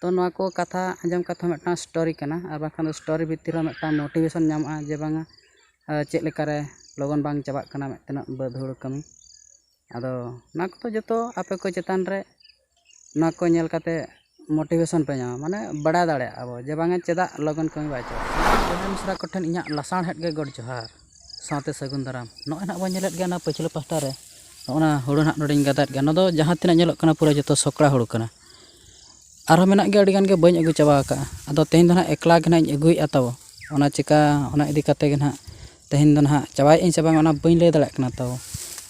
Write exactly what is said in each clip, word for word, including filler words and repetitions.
ᱛᱚ ᱱᱚᱣᱟ ᱠᱚ ᱠᱟᱛᱷᱟ ᱟᱸᱡᱚᱢ ᱠᱟᱛᱮ ᱦᱚᱸ ᱢᱤᱫᱴᱟᱝ ᱥᱴᱳᱨᱤ ᱠᱟᱱᱟ, ᱟᱨ ᱵᱟᱝᱠᱷᱟᱱ ᱫᱚ ᱥᱴᱳᱨᱤ ᱵᱷᱤᱛᱤᱨ ᱨᱮᱦᱚᱸ ᱢᱤᱫᱴᱟᱝ ᱢᱳᱴᱤᱵᱷᱮᱥᱚᱱ ᱧᱟᱢᱚᱜᱼᱟ ᱡᱮ ᱵᱟᱝᱟ, ᱪᱮᱫ ᱞᱮᱠᱟᱨᱮ ᱞᱚᱜᱚᱱ ᱵᱟᱝ ᱪᱟᱵᱟᱜ ᱠᱟᱱᱟ ᱢᱤᱫᱴᱮᱱ ᱵᱟᱹᱫᱽ ᱦᱩᱲᱩ ᱠᱟᱹᱢᱤ᱾ ᱟᱫᱚ ᱱᱚᱣᱟ ᱠᱚᱫᱚ ᱡᱚᱛᱚ ᱟᱯᱮ ᱠᱚ ᱪᱮᱛᱟᱱ ᱨᱮ, ᱱᱚᱣᱟ ᱠᱚ ᱧᱮᱞ ᱠᱟᱛᱮ ᱢᱳᱴᱤᱵᱷᱮᱥᱚᱱ ᱯᱮ ᱧᱟᱢᱟ, ᱢᱟᱱᱮ ᱵᱟᱲᱟᱭ ᱫᱟᱲᱮᱭᱟᱜᱼᱟ ᱟᱵᱚ ᱡᱮ ᱵᱟᱝᱟ ᱪᱮᱫᱟᱜ ᱞᱚᱜᱚᱱ ᱠᱟᱹᱢᱤ ᱵᱟᱭ ᱪᱟᱵᱟᱜᱼᱟ᱾ ᱵᱚᱭᱦᱟ ᱢᱤᱥᱨᱟ ᱠᱚᱴᱷᱮᱱ ᱤᱧᱟᱹᱜ ᱞᱟᱥᱟᱲᱦᱮᱫ ᱜᱮ ᱜᱚᱰ ᱡᱚᱦᱟᱨ ᱥᱟᱶᱛᱮ ᱥᱟᱹᱜᱩᱱ ᱫᱟᱨᱟᱢ᱾ ᱱᱚᱜᱼᱚᱭ ᱱᱟᱜ ᱵᱚᱱ ᱧᱮᱞᱮᱫ ᱜᱮᱭᱟ ᱚᱱᱟ ᱯᱟᱹᱪᱷᱞᱟᱹ ᱯᱟᱦᱴᱟ ᱨᱮ ᱱᱚᱜᱼᱚ ᱱᱟ ᱦᱩᱲᱩ ᱱᱟᱜ ᱱᱚᱰᱮᱧ ᱜᱟᱫᱟᱭᱮᱫ ᱜᱮᱭᱟ, ᱱᱚᱣᱟ ᱫᱚ ᱡᱟᱦᱟᱸ ᱛᱤᱱᱟᱹᱜ ᱧᱮᱞᱚᱜ ᱠᱟᱱᱟ ᱯᱩᱨᱟᱹ ᱡᱚᱛᱚ ᱥᱚᱠᱲᱟ ᱦᱩᱲᱩ ᱠᱟᱱᱟ᱾ ᱟᱨᱦᱚᱸ ᱢᱮᱱᱟᱜ ᱜᱮᱭᱟ ᱟᱹᱰᱤ ᱜᱟᱱ ᱜᱮ ᱵᱟᱹᱧ ᱟᱹᱜᱩ ᱪᱟᱵᱟ ᱟᱠᱟᱫᱼᱟ᱾ ᱟᱫᱚ ᱛᱮᱦᱮᱧ ᱫᱚ ᱱᱟᱦᱟᱜ ᱮᱠᱞᱟ ᱜᱮ ᱱᱟᱦᱟᱜ ᱤᱧ ᱟᱹᱜᱩᱭᱮᱫᱼᱟ ᱛᱟᱵᱚ, ᱚᱱᱟ ᱪᱤᱠᱟ ᱚᱱᱟ ᱤᱫᱤ ᱠᱟᱛᱮ ᱜᱮ ᱱᱟᱦᱟᱜ ᱛᱮᱦᱮᱧ ᱫᱚ ᱱᱟᱦᱟᱜ ᱪᱟᱵᱟᱭᱮᱫ ᱟᱹᱧ ᱥᱮ ᱵᱟᱝ ᱚᱱᱟ ᱵᱟᱹᱧ ᱞᱟᱹᱭ ᱫᱟᱲᱮᱭᱟᱜ ᱠᱟᱱᱟ ᱛᱟᱵᱚ᱾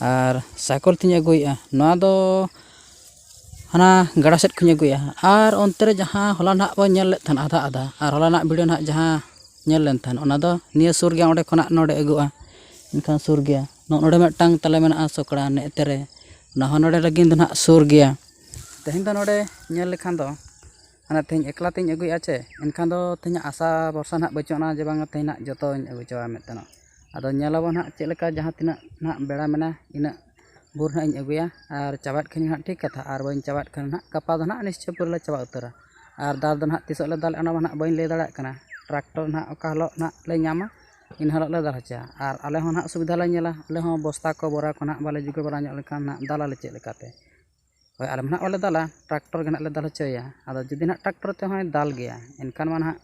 ᱟᱨ ᱥᱟᱭᱠᱚᱞ ᱛᱤᱧ ᱟᱹᱜᱩᱭᱮᱫᱼᱟ, ᱱᱚᱣᱟ ᱫᱚ ᱦᱟᱱᱟ ᱜᱟᱰᱟ ᱥᱮᱫ ᱠᱷᱚᱱᱤᱧ ᱟᱹᱜᱩᱭᱟ᱾ ᱟᱨ ᱚᱱᱛᱮ ᱨᱮ ᱡᱟᱦᱟᱸ ᱦᱚᱞᱟ ᱱᱟᱦᱟᱜ ᱵᱚᱱ ᱧᱮᱞ ᱞᱮᱫ ᱛᱟᱦᱮᱱ ᱟᱫᱷᱟ ᱟᱫᱷᱟ, ᱟᱨ ᱦᱚᱞᱟ ᱱᱟᱜ ᱵᱷᱤᱰᱤᱭᱳ ᱱᱟᱦᱟᱜ ᱡᱟᱦᱟᱸ ᱧᱮᱞ ᱞᱮᱱ ᱛᱟᱦᱮᱱ, ᱚᱱᱟ ᱫᱚ ᱱᱤᱭᱟᱹ ᱥᱩᱨ ᱜᱮᱭᱟ, ᱚᱸᱰᱮ ᱠᱷᱚᱱᱟᱜ ᱱᱚᱰᱮ ᱟᱹᱜᱩᱜᱼᱟ᱾ ᱮᱱᱠᱷᱟᱱ ᱥᱩᱨ ᱜᱮᱭᱟ, ᱱᱚᱜᱼᱚ ᱱᱚᱰᱮ ᱢᱤᱫᱴᱟᱝ ᱛᱟᱞᱮ ᱢᱮᱱᱟᱜᱼᱟ ᱥᱚᱠᱲᱟ ᱱᱮᱜᱼᱛᱮ ᱨᱮ, ᱚᱱᱟ ᱦᱚᱸ ᱱᱚᱰᱮ ᱞᱟᱹᱜᱤᱫ ᱫᱚ ᱱᱟᱦᱟᱜ ᱥᱩᱨ ᱜᱮᱭᱟ᱾ ᱛᱮᱦᱮᱧ ᱫᱚ ᱱᱚᱰᱮ ᱧᱮᱞ ᱞᱮᱠᱷᱟᱱ ᱫᱚ ᱚᱱᱟ ᱛᱮᱦᱮᱧ ᱮᱠᱞᱟ ᱛᱮᱧ ᱟᱹᱜᱩᱭᱮᱫᱼᱟ ᱪᱮ, ᱮᱱᱠᱷᱟᱱ ᱫᱚ ᱛᱮᱦᱮᱧᱟᱜ ᱟᱥᱟ ᱵᱷᱚᱨᱥᱟ ᱱᱟᱦᱟᱜ ᱵᱟᱹᱪᱩᱜ ᱟᱱᱟ ᱡᱮ ᱵᱟᱝᱟ ᱛᱮᱦᱮᱧ ᱱᱟᱦᱟᱜ ᱡᱚᱛᱚᱧ ᱟᱹᱜᱩ ᱪᱟᱵᱟᱭᱟ ᱢᱮᱱᱛᱮ ᱱᱟᱜ᱾ ᱟᱫᱚ ᱧᱮᱞᱟᱵᱚᱱ ᱱᱟᱦᱟᱜ ᱪᱮᱫ ᱞᱮᱠᱟ ᱡᱟᱦᱟᱸ ᱛᱤᱱᱟᱹᱜ ᱱᱟᱦᱟᱜ ᱵᱮᱲᱟ ᱢᱮᱱᱟᱜᱼᱟ, ᱤᱱᱟᱹᱜ ᱵᱷᱳᱨ ᱱᱟᱦᱟᱜ ᱤᱧ ᱟᱹᱜᱩᱭᱟ᱾ ᱟᱨ ᱪᱟᱵᱟᱭᱮᱫ ᱠᱷᱟᱱ ᱱᱟᱦᱟᱜ ᱴᱷᱤᱠ ᱠᱟᱛᱷᱟ, ᱟᱨ ᱵᱟᱹᱧ ᱪᱟᱵᱟᱭᱮᱫ ᱠᱷᱟᱱ ᱱᱟᱦᱟᱜ ᱜᱟᱯᱟ ᱫᱚ ᱱᱟᱦᱟᱜ ᱱᱤᱥᱪᱚᱭ ᱯᱩᱨᱟᱹ ᱞᱮ ᱪᱟᱵᱟ ᱩᱛᱟᱹᱨᱟ᱾ ᱟᱨ ᱫᱟᱞ ᱫᱚ ᱱᱟᱦᱟᱜ ᱛᱤᱥᱚᱜ ᱞᱮ ᱫᱟᱞᱮᱫᱼᱟ ᱚᱱᱟ ᱢᱟ ᱱᱟᱦᱟᱜ ᱵᱟᱹᱧ ᱞᱟᱹᱭ ᱫᱟᱲᱮᱭᱟᱜ ᱠᱟᱱᱟ᱾ ᱴᱨᱟᱠᱴᱚᱨ ᱱᱟᱦᱟᱜ ᱚᱠᱟ ᱦᱤᱞᱳᱜ ᱱᱟᱦᱟᱜ ᱞᱮ ᱧᱟᱢᱟ, ᱤᱱ ᱦᱤᱞᱳᱜ ᱞᱮ ᱫᱟᱞ ᱦᱚᱪᱚᱭᱟ᱾ ᱟᱨ ᱟᱞᱮ ᱦᱚᱸ ᱱᱟᱦᱟᱜ ᱥᱩᱵᱤᱫᱷᱟ ᱞᱮ ᱧᱮᱞᱟ, ᱟᱞᱮ ᱦᱚᱸ ᱵᱚᱥᱛᱟ ᱠᱚ ᱵᱚᱨᱟ ᱠᱚ ᱱᱟᱦᱟᱜ ᱵᱟᱞᱮ ᱡᱩᱜᱟᱹᱲ ᱵᱟᱲᱟ ᱧᱚᱜ ᱞᱮᱱᱠᱷᱟᱱ ᱱᱟᱦᱟᱜ ᱫᱟᱞᱟᱞᱮ ᱪᱮᱫ ᱞᱮᱠᱟᱛᱮ? ᱦᱳᱭ, ᱟᱞᱮ ᱢᱟ ᱱᱟᱦᱟᱜ ᱵᱟᱞᱮ ᱫᱟᱞᱟ, ᱴᱨᱟᱠᱴᱚᱨ ᱜᱮ ᱱᱟᱦᱟᱜ ᱞᱮ ᱫᱟᱞ ᱦᱚᱪᱚᱭᱟ᱾ ᱟᱫᱚ ᱡᱩᱫᱤ ᱱᱟᱦᱟᱜ ᱴᱨᱟᱠᱴᱚᱨ ᱛᱮᱦᱚᱸᱭ ᱫᱟᱞ ᱜᱮᱭᱟ, ᱮᱱᱠᱷᱟᱱ ᱢᱟ ᱱᱟᱦᱟᱜ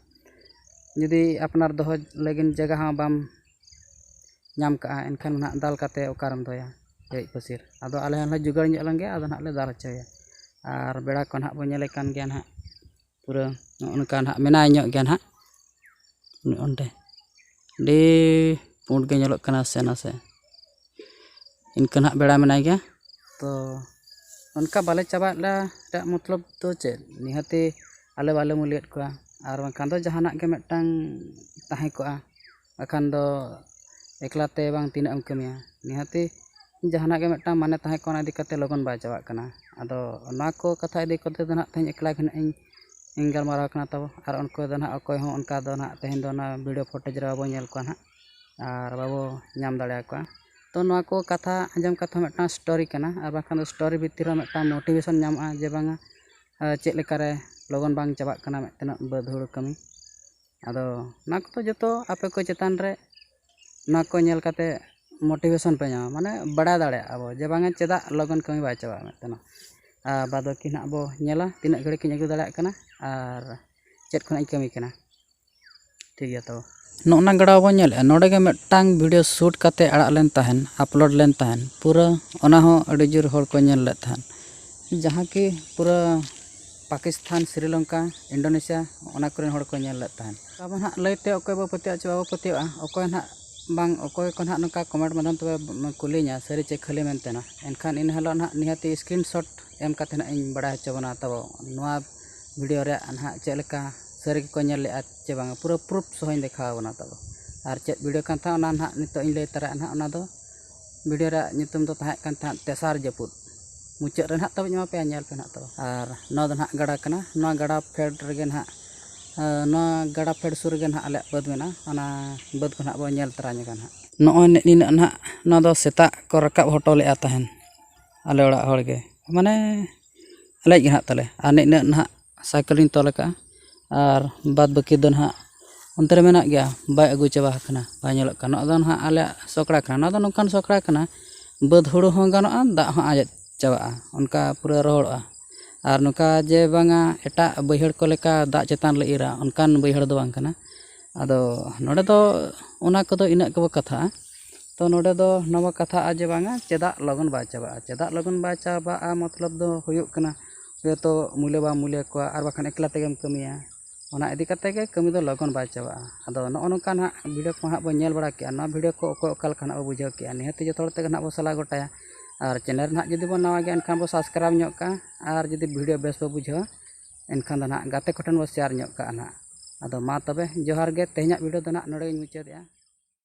ᱡᱩᱫᱤ ᱟᱯᱱᱟᱨ ᱫᱚᱦᱚ ᱞᱟᱹᱜᱤᱫ ᱡᱟᱭᱜᱟ ᱦᱚᱸ ᱵᱟᱢ ᱧᱟᱢ ᱠᱟᱜᱼᱟ, ᱮᱱᱠᱷᱟᱱ ᱱᱟᱦᱟᱜ ᱫᱟᱞ ᱠᱟᱛᱮ ᱚᱠᱟᱨᱮᱢ ᱫᱚᱦᱚᱭᱟ ᱦᱮᱡ ᱯᱟᱹᱥᱤᱨ? ᱟᱫᱚ ᱟᱞᱮ ᱦᱚᱸᱞᱮ ᱡᱩᱜᱟᱲ ᱧᱚᱜ ᱞᱮᱱ ᱜᱮ, ᱟᱫᱚ ᱱᱟᱦᱟᱜ ᱞᱮ ᱫᱟᱞ ᱦᱚᱪᱚᱭᱟ᱾ ᱟᱨ ᱵᱮᱲᱟ ᱠᱚ ᱱᱟᱦᱟᱜ ᱵᱚᱱ ᱧᱮᱞᱮ ᱠᱟᱱ ᱜᱮᱭᱟ ᱱᱟᱦᱟᱜ, ᱯᱩᱨᱟᱹ ᱱᱚᱜᱼᱚ ᱱᱚᱝᱠᱟ ᱱᱟᱦᱟᱜ ᱢᱮᱱᱟᱭ ᱧᱚᱜ ᱜᱮᱭᱟ ᱱᱟᱦᱟᱜ᱾ ᱚᱸᱰᱮ ᱟᱹᱰᱤ ᱯᱩᱸᱰ ᱜᱮ ᱧᱮᱞᱚᱜ ᱠᱟᱱᱟ ᱥᱮ ᱱᱟᱥᱮ᱾ ᱤᱱᱠᱟᱹ ᱱᱟᱦᱟᱜ ᱵᱮᱲᱟ ᱢᱮᱱᱟᱭ ᱜᱮᱭᱟ᱾ ᱛᱚ ᱚᱱᱠᱟ ᱵᱟᱞᱮ ᱪᱟᱵᱟ ᱞᱮᱫᱼᱟ, ᱨᱮᱭᱟᱜ ᱢᱚᱛᱞᱚᱵ ᱫᱚ ᱪᱮᱫ? ᱱᱤᱦᱟᱹᱛᱤ ᱟᱞᱮ ᱵᱟᱞᱮ ᱢᱩᱞᱤᱭᱮᱫ ᱠᱚᱣᱟ, ᱟᱨ ᱵᱟᱝᱠᱷᱟᱱ ᱫᱚ ᱡᱟᱦᱟᱱᱟᱜ ᱜᱮ ᱢᱤᱫᱴᱟᱝ ᱛᱟᱦᱮᱸ ᱠᱚᱜᱼᱟ᱾ ᱵᱟᱠᱷᱟᱱ ᱫᱚ ᱮᱠᱞᱟ ᱛᱮ ᱵᱟᱝ ᱛᱤᱱᱟᱹᱜ ᱮᱢ ᱠᱟᱹᱢᱤᱭᱟ? ᱱᱤᱦᱟᱹᱛᱤ ᱡᱟᱦᱟᱱᱟᱜ ᱜᱮ ᱢᱤᱫᱴᱟᱝ ᱢᱟᱱᱮ ᱛᱟᱦᱮᱸ ᱠᱚᱜᱼᱟ, ᱚᱱᱟ ᱤᱫᱤ ᱠᱟᱛᱮ ᱞᱚᱜᱚᱱ ᱵᱟᱭ ᱪᱟᱵᱟᱜ ᱠᱟᱱᱟ᱾ ᱟᱫᱚ ᱱᱚᱣᱟ ᱠᱚ ᱠᱟᱛᱷᱟ ᱤᱫᱤ ᱠᱟᱛᱮ ᱫᱚ ᱱᱟᱦᱟᱜ ᱛᱮᱦᱮᱧ ᱮᱠᱞᱟ ᱜᱮ ᱱᱟᱦᱟᱜ ᱤᱧ ᱤᱧ ᱜᱟᱞᱢᱟᱨᱟᱣ ᱠᱟᱱᱟ ᱛᱟᱵᱚ᱾ ᱟᱨ ᱩᱱᱠᱩ ᱫᱚ ᱱᱟᱦᱟᱜ ᱚᱠᱚᱭ ᱦᱚᱸ ᱚᱱᱠᱟ ᱫᱚ ᱱᱟᱦᱟᱜ ᱛᱮᱦᱮᱧ ᱫᱚ ᱚᱱᱟ ᱵᱷᱤᱰᱤᱭᱳ ᱯᱷᱩᱴᱮᱡᱽ ᱨᱮ ᱵᱟᱵᱚ ᱧᱮᱞ ᱠᱚᱣᱟ ᱱᱟᱦᱟᱜ, ᱟᱨ ᱵᱟᱵᱚ ᱧᱟᱢ ᱫᱟᱲᱮᱭᱟᱠᱚᱣᱟ᱾ ᱛᱚ ᱱᱚᱣᱟ ᱠᱚ ᱠᱟᱛᱷᱟ ᱟᱸᱡᱚᱢ ᱠᱟᱛᱮ ᱦᱚᱸ ᱢᱤᱫᱴᱟᱝ ᱥᱴᱳᱨᱤ ᱠᱟᱱᱟ, ᱟᱨ ᱵᱟᱝᱠᱷᱟᱱ ᱫᱚ ᱥᱴᱳᱨᱤ ᱵᱷᱤᱛᱤᱨ ᱨᱮᱦᱚᱸ ᱢᱤᱫᱴᱟᱝ ᱢᱳᱴᱤᱵᱷᱮᱥᱚᱱ ᱧᱟᱢᱚᱜᱼᱟ ᱡᱮ ᱵᱟᱝᱟ, ᱟᱨ ᱪᱮᱫ ᱞᱮᱠᱟᱨᱮ ᱞᱚᱜᱚᱱ ᱵᱟᱝ ᱪᱟᱵᱟᱜ ᱠᱟᱱᱟ ᱢᱤᱫᱴᱮᱱ ᱵᱟᱹᱫᱽ ᱦᱩᱲᱩ ᱠᱟᱹᱢᱤ᱾ ᱟᱫᱚ ᱚᱱᱟ ᱠᱚᱫᱚ ᱡᱚᱛᱚ ᱟᱯᱮ ᱠᱚ ᱪᱮᱛᱟᱱ ᱨᱮ, ᱚᱱᱟ ᱠᱚ ᱧᱮᱞ ᱠᱟᱛᱮ ᱢᱳᱴᱤᱵᱷᱮᱥᱚᱱ ᱯᱮ ᱧᱟᱢᱟ, ᱢᱟᱱᱮ ᱵᱟᱲᱟᱭ ᱫᱟᱲᱮᱭᱟᱜᱼᱟ ᱵᱚ ᱡᱮ ᱵᱟᱝᱟ ᱪᱮᱫᱟᱜ ᱞᱚᱜᱚᱱ ᱠᱟᱹᱢᱤ ᱵᱟᱭ ᱪᱟᱵᱟᱜᱼᱟ ᱢᱤᱫᱴᱮᱱ᱾ ᱟᱨ ᱵᱟᱫ ᱵᱟᱹᱠᱤ ᱱᱟᱦᱟᱜ ᱵᱚ ᱧᱮᱞᱟ ᱛᱤᱱᱟᱹᱜ ᱜᱷᱟᱹᱲᱤᱡ ᱤᱧ ᱟᱹᱜᱩ ᱫᱟᱲᱮᱭᱟᱜ ᱠᱟᱱᱟ ᱟᱨ ᱪᱮᱫ ᱠᱷᱚᱱᱟᱜ ᱤᱧ ᱠᱟᱹᱢᱤ ᱠᱟᱱᱟ᱾ ᱴᱷᱤᱠ ᱜᱮᱭᱟ, ᱛᱚ ᱱᱚᱜᱼᱚ ᱱᱟ ᱜᱟᱰᱟ ᱵᱚᱱ ᱧᱮᱞᱮᱫᱼᱟ, ᱱᱚᱰᱮ ᱜᱮ ᱢᱤᱫᱴᱟᱝ ᱵᱷᱤᱰᱤᱭᱳ ᱥᱩᱴ ᱠᱟᱛᱮ ᱟᱲᱟᱜ ᱞᱮᱱ ᱛᱟᱦᱮᱱ, ᱟᱯᱞᱳᱰ ᱞᱮᱱ ᱛᱟᱦᱮᱱ, ᱯᱩᱨᱟᱹ ᱚᱱᱟ ᱦᱚᱸ ᱟᱹᱰᱤ ᱡᱳᱨ ᱦᱚᱲ ᱠᱚ ᱧᱮᱞ ᱞᱮᱫ ᱛᱟᱦᱮᱱ, ᱡᱟᱦᱟᱸ ᱠᱤ ᱯᱩᱨᱟᱹ ᱯᱟᱠᱤᱥᱛᱷᱟᱱ, ᱥᱨᱤᱞᱚᱝᱠᱟ, ᱤᱱᱰᱳᱱᱮᱥᱤᱭᱟ, ᱚᱱᱟ ᱠᱚᱨᱮᱱ ᱦᱚᱲ ᱠᱚ ᱧᱮᱞ ᱞᱮᱫ ᱛᱟᱦᱮᱱ᱾ ᱟᱵᱚ ᱱᱟᱦᱟᱜ ᱞᱟᱹᱭᱛᱮ ᱚᱠᱚᱭ ᱵᱚ ᱯᱟᱹᱛᱭᱟᱹᱜᱼᱟ ᱪᱮ ᱵᱟᱵᱚ ᱯᱟᱹᱛᱭᱟᱹᱜᱼᱟ, ᱚᱠᱚᱭ ᱱᱟᱦᱟᱜ ᱵᱟᱝ, ᱚᱠᱚᱭ ᱠᱚ ᱱᱟᱦᱟᱜ ᱱᱚᱝᱠᱟ ᱠᱚᱢᱮᱱᱴ ᱢᱟᱫᱽᱫᱷᱚᱢ ᱛᱮᱵᱚ ᱠᱩᱞᱤᱧᱟ ᱥᱟᱹᱨᱤ ᱪᱮ ᱠᱷᱟᱹᱞᱤ ᱢᱮᱱᱛᱮ ᱱᱟᱜ, ᱮᱱᱠᱷᱟᱱ ᱤᱱᱟᱹ ᱦᱤᱞᱳᱜ ᱱᱟᱦᱟᱜ ᱱᱤᱦᱟᱹᱛᱤ ᱥᱠᱨᱤᱱ ᱥᱚᱴ ᱮᱢ ᱠᱟᱛᱮ ᱱᱟᱜ ᱤᱧ ᱵᱟᱲᱟᱭ ᱦᱚᱪᱚ ᱵᱚᱱᱟ ᱛᱟᱵᱚ ᱱᱚᱣᱟ ᱵᱷᱤᱰᱤᱭᱳ ᱨᱮᱭᱟᱜ ᱱᱟᱦᱟᱜ ᱪᱮᱫ ᱞᱮᱠᱟ ᱥᱟᱹᱨᱤ ᱜᱮᱠᱚ ᱧᱮᱞ ᱞᱮᱫᱼᱟ ᱪᱮ ᱵᱟᱝᱟ, ᱯᱩᱨᱟᱹ ᱯᱨᱩᱯᱷ ᱥᱚᱦᱚᱧ ᱫᱮᱠᱷᱟᱣ ᱵᱚᱱᱟ ᱛᱟᱵᱚ᱾ ᱟᱨ ᱪᱮᱫ ᱵᱷᱤᱰᱤᱭᱳ ᱠᱟᱱ ᱛᱟᱦᱮᱸᱫ ᱚᱱᱟ ᱱᱟᱦᱟᱜ ᱱᱤᱛᱚᱜ ᱤᱧ ᱞᱟᱹᱭ ᱛᱟᱨᱟᱭᱮᱫᱼᱟ ᱱᱟᱦᱟᱜ, ᱚᱱᱟ ᱫᱚ ᱵᱷᱤᱰᱤᱭᱳ ᱨᱮᱭᱟᱜ ᱧᱩᱛᱩᱢ ᱫᱚ ᱛᱟᱦᱮᱸ ᱠᱟᱱ ᱛᱟᱦᱮᱸᱫ ᱛᱮᱥᱟᱨ ᱡᱟᱹᱯᱩᱫ᱾ ᱢᱩᱪᱟᱹᱫ ᱨᱮ ᱱᱟᱦᱟᱜ ᱛᱟᱵᱚ ᱮᱢᱟ ᱯᱮᱭᱟ, ᱧᱮᱞ ᱯᱮ ᱱᱟᱦᱟᱜ ᱛᱟᱵᱚ᱾ ᱟᱨ ᱱᱚᱣᱟ ᱫᱚ ᱱᱟᱦᱟᱜ ᱜᱟᱰᱟ ᱠᱟᱱᱟ, ᱱᱚᱣᱟ ᱜᱟᱰᱟ ᱯᱷᱮᱰ ᱨᱮᱜᱮ ᱱᱟᱦᱟᱜ, ᱟᱨ ᱱᱚᱣᱟ ᱜᱟᱰᱟ ᱯᱷᱮᱰ ᱥᱩᱨ ᱨᱮᱜᱮ ᱱᱟᱦᱟᱜ ᱟᱞᱮᱭᱟᱜ ᱵᱟᱹᱫᱽ ᱢᱮᱱᱟᱜᱼᱟ, ᱚᱱᱟ ᱵᱟᱹᱫᱽ ᱠᱚ ᱱᱟᱦᱟᱜ ᱵᱚ ᱧᱮᱞ ᱛᱚᱨᱟ ᱧᱚᱜᱟ ᱱᱟᱦᱟᱜ᱾ ᱱᱚᱜᱼᱚᱭ ᱱᱤᱱᱟᱹᱜ ᱱᱟᱦᱟᱜ ᱱᱚᱣᱟ ᱫᱚ ᱥᱮᱛᱟᱜ ᱠᱚ ᱨᱟᱠᱟᱵ ᱦᱚᱴᱚ ᱞᱮᱫᱼᱟ ᱛᱟᱦᱮᱱ ᱟᱞᱮ ᱚᱲᱟᱜ ᱦᱚᱲ ᱜᱮ, ᱢᱟᱱᱮ ᱟᱞᱮᱭᱟᱜ ᱜᱮ ᱱᱟᱦᱟᱜ ᱛᱟᱞᱮ᱾ ᱟᱨ ᱱᱤᱱᱟᱹᱜ ᱱᱟᱦᱟᱜ ᱥᱟᱭᱠᱮᱞ ᱤᱧ ᱛᱚᱞ ᱟᱠᱟᱫᱼᱟ, ᱟᱨ ᱵᱟᱫᱽ ᱵᱟᱹᱠᱤ ᱫᱚ ᱱᱟᱦᱟᱜ ᱚᱱᱛᱮ ᱨᱮ ᱢᱮᱱᱟᱜ ᱜᱮᱭᱟ, ᱵᱟᱭ ᱟᱹᱜᱩ ᱪᱟᱵᱟ ᱟᱠᱟᱱᱟ, ᱵᱟᱭ ᱧᱮᱞᱚᱜ ᱠᱟᱱᱟ᱾ ᱱᱚᱣᱟ ᱫᱚ ᱱᱟᱦᱟᱜ ᱟᱞᱮᱭᱟᱜ ᱥᱚᱠᱲᱟ ᱠᱟᱱᱟ, ᱱᱚᱣᱟ ᱫᱚ ᱱᱚᱝᱠᱟᱱ ᱥᱚᱠᱲᱟ ᱠᱟᱱᱟ, ᱵᱟᱹᱫᱽ ᱦᱩᱲᱩ ᱦᱚᱸ ᱜᱟᱱᱚᱜᱼᱟ, ᱫᱟᱜ ᱦᱚᱸ ᱟᱸᱡᱮᱫ ᱪᱟᱵᱟᱜᱼᱟ, ᱚᱱᱠᱟ ᱯᱩᱨᱟᱹ ᱨᱚᱦᱚᱲᱚᱜᱼᱟ᱾ ᱟᱨ ᱱᱚᱝᱠᱟ ᱡᱮ ᱵᱟᱝᱟ ᱮᱴᱟᱜ ᱵᱟᱹᱭᱦᱟᱹᱲ ᱠᱚ ᱞᱮᱠᱟ ᱫᱟᱜ ᱪᱮᱛᱟᱱ ᱞᱮ ᱤᱨᱟ, ᱚᱱᱠᱟᱱ ᱵᱟᱹᱭᱦᱟᱹᱲ ᱫᱚ ᱵᱟᱝ ᱠᱟᱱᱟ᱾ ᱟᱫᱚ ᱱᱚᱰᱮ ᱫᱚ ᱚᱱᱟ ᱠᱚᱫᱚ ᱤᱱᱟᱹᱜ ᱜᱮᱵᱚ ᱠᱟᱛᱷᱟᱜᱼᱟ᱾ ᱛᱚ ᱱᱚᱰᱮ ᱫᱚ ᱱᱚᱣᱟ ᱠᱟᱛᱷᱟᱜᱼᱟ ᱡᱮ ᱵᱟᱝᱟ ᱪᱮᱫᱟᱜ ᱞᱚᱜᱚᱱ ᱵᱟᱭ ᱪᱟᱵᱟᱜᱼᱟ, ᱪᱮᱫᱟᱜ ᱞᱚᱜᱚᱱ ᱵᱟᱭ ᱪᱟᱵᱟᱜᱼᱟ ᱢᱚᱛᱞᱚᱵ ᱫᱚ ᱦᱩᱭᱩᱜ ᱠᱟᱱᱟ ᱦᱚᱭᱛᱳ ᱢᱩᱞᱭᱟᱹ ᱵᱟᱢ ᱢᱩᱞᱭᱟᱹ ᱠᱚᱣᱟ ᱟᱨ ᱵᱟᱠᱷᱟᱱ ᱮᱠᱞᱟ ᱛᱮᱜᱮᱢ ᱠᱟᱹᱢᱤᱭᱟ, ᱚᱱᱟ ᱤᱫᱤ ᱠᱟᱛᱮ ᱜᱮ ᱠᱟᱹᱢᱤ ᱫᱚ ᱞᱚᱜᱚᱱ ᱵᱟᱭ ᱪᱟᱵᱟᱜᱼᱟ᱾ ᱟᱫᱚ ᱱᱚᱜᱼᱚ ᱱᱚᱝᱠᱟ ᱱᱟᱦᱟᱜ ᱵᱷᱤᱰᱤᱭᱳ ᱠᱚ ᱦᱟᱸᱜ ᱵᱚᱱ ᱧᱮᱞ ᱵᱟᱲᱟ ᱠᱮᱜᱼᱟ, ᱱᱚᱣᱟ ᱵᱷᱤᱰᱤᱭᱳ ᱠᱚ ᱚᱠᱚᱭ ᱚᱠᱟ ᱞᱮᱠᱟ ᱱᱟᱦᱟᱜ ᱵᱚ ᱵᱩᱡᱷᱟᱹᱣ ᱠᱮᱜᱼᱟ, ᱱᱤᱦᱟᱹᱛ ᱡᱚᱛᱚ ᱦᱚᱲ ᱛᱮᱜᱮ ᱱᱟᱦᱟᱜ ᱵᱚ ᱥᱟᱞᱟ ᱜᱚᱴᱟᱭᱟ᱾ ᱟᱨ ᱪᱮᱱᱮᱞ ᱱᱟᱦᱟᱜ ᱡᱩᱫᱤ ᱵᱚᱱ ᱱᱟᱣᱟ ᱜᱮᱭᱟ ᱮᱱᱠᱷᱟᱱ ᱵᱚ ᱥᱟᱵᱥᱠᱨᱟᱭᱤᱵᱽ ᱧᱚᱜ ᱠᱟᱜᱼᱟ, ᱟᱨ ᱡᱩᱫᱤ ᱵᱷᱤᱰᱤᱭᱳ ᱵᱮᱥ ᱵᱚ ᱵᱩᱡᱷᱟᱹᱣᱟ ᱮᱱᱠᱷᱟᱱ ᱫᱚ ᱱᱟᱦᱟᱜ ᱜᱟᱛᱮ ᱠᱚᱴᱷᱮᱱ ᱵᱚ ᱥᱮᱭᱟᱨ ᱧᱚᱜ ᱠᱟᱜᱼᱟ ᱱᱟᱦᱟᱜ᱾ ᱟᱫᱚ ᱢᱟ ᱛᱚᱵᱮ ᱡᱚᱦᱟᱨ ᱜᱮ, ᱛᱮᱦᱮᱧᱟᱜ ᱵᱷᱤᱰᱤᱭᱳ ᱫᱚ ᱱᱟᱦᱟᱜ ᱱᱚᱰᱮ ᱜᱤᱧ ᱢᱩᱪᱟᱹᱫᱮᱜᱼᱟ᱾